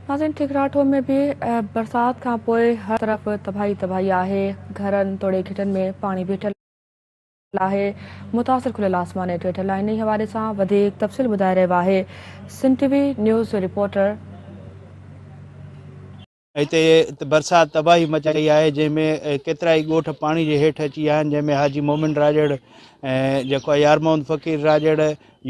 ناظرين ٺڪراٺو ۾ به برسات کان پوء هر طرف تباهي تباهي آهي، گهرن توڙي گهٽن ۾ پاڻي بيٺل آهي، متاثر کليل آسمان هيٺ ويٺل آهن، انهي حوالي سان وڌيڪ تفصيل ٻڌائي رهيو آهي سنڌ ٽي وي نيوز جو رپورٽر. هتي برسات تباهي مچائي آهي جنهن ۾ ڪيترائي ڳوٺ پاڻي جي هيٺ اچي ويا آهن جنهن ۾ حاجي مومن راڄڙ ۽ جيڪو آهي يار محمد فقير راڄڙ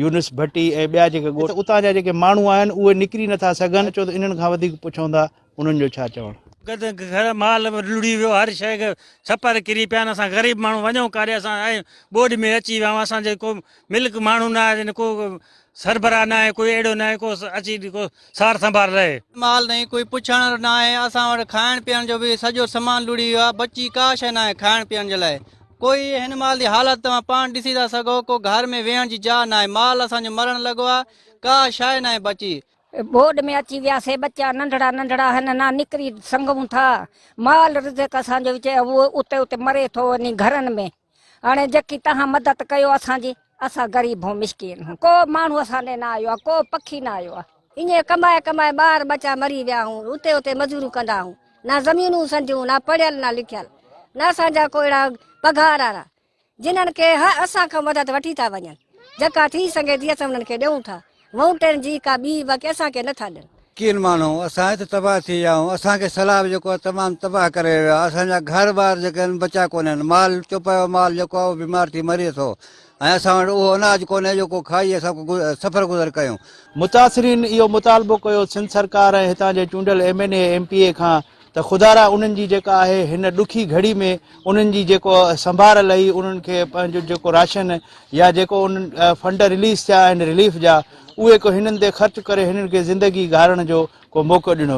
يونس ڀٽي ۽ ٻيا جيڪي ڳوٺ اتان جا جيڪي ماڻهو آهن اهي نڪري نٿا سگهن اچو ته انهن کان وڌيڪ پڇون ٿا انهن جو ڇا چوڻ. گهر مال لڙهي ويو هر شيء ڇپر ڪري پيا آهن اسان غريب ماڻهو وڃون ڪاڏي اسان ۽ ٻوڏ ۾ اچي ويا آهيون اسان جي ڪو ملڪ ماڻهو نه آهي ڪو سربراهه ناهي ڪوئي اهڙو ناهي ڪو اچي ڪو سار سنڀار لهي. مال ناهي ڪوئي پڇڻ وارو ناهي اسان وٽ کائڻ پيئڻ جو به سڄو سامان لڙهي ويو آهي بچي ڪا شيء ناهي کائڻ پيئڻ جي لاء ڪوئي هن مهل جي حالت توهان پاڻ ڏسي ٿا سگهو ڪو گهر ۾ ويهڻ جي جاء ناهي مال اسان جو مرڻ لڳو آهي ڪا شيء ناهي بچي. ٻوڏ ۾ اچي وياسي ٻچا ننڍڙا ننڍڙا هن نا نڪري سنگهون ٿا مال رزق اسان جو وچ اهو اتي اتي مري ٿو وڃي گهرن ۾ هاڻي جيڪي توهان مدد ڪيو اسان جي، اسان غريب هون مسڪين هون، ڪو ماڻهو اسان ڏي نه آيو آهي، ڪو پکي نه آيو آهي. ائين ڪمائي ڪمائي ٻار ٻچا مري ويا هون، اتي اتي مزوريون ڪندا هون، نه زمينون سنديون، نه پڙهيل نه لکيل، نه اسان جا ڪو اهڙا پگهار وارا، جنھن کي اسان کان مدد وٺي ٿا وڃن، جيڪا ٿي سگهي ٿي اسان انهن کي ڏيون ٿا. وونٽن جي ڪا ٻي باقي اسان کي نه ٿا ڏين. ڪين ماڻهو اسان هت تباهه ٿي ويا آهيون اسان کي سيلاب جيڪو آهي تمام تباهه ڪري ويو آهي اسان جا گهر ٻار جيڪي آهن بچا ڪونهن مال چوپايو مال جيڪو آهي اهو بيمار ٿي مري ٿو ۽ اسان وٽ اهو اناج ڪونهي جيڪو کائي اسان سفر گذر ڪيون. متاثرين اهو مطالبو ڪيو سنڌ سرڪار ۽ هتان جي چونڊيل M N A M P A کان ته خدارا انهن جي جيڪا آهي هن ڏکي گهڙي ۾ انهن جي جيڪو سنڀار لهي انهن کي پنهنجو جيڪو راشن يا جيڪو انهن فنڊ رليز ٿيا آهن رليف جا اهي ڪو هنن تي خرچ ڪري هنن کي زندگي گهارڻ جو ڪو موقعو ڏنو.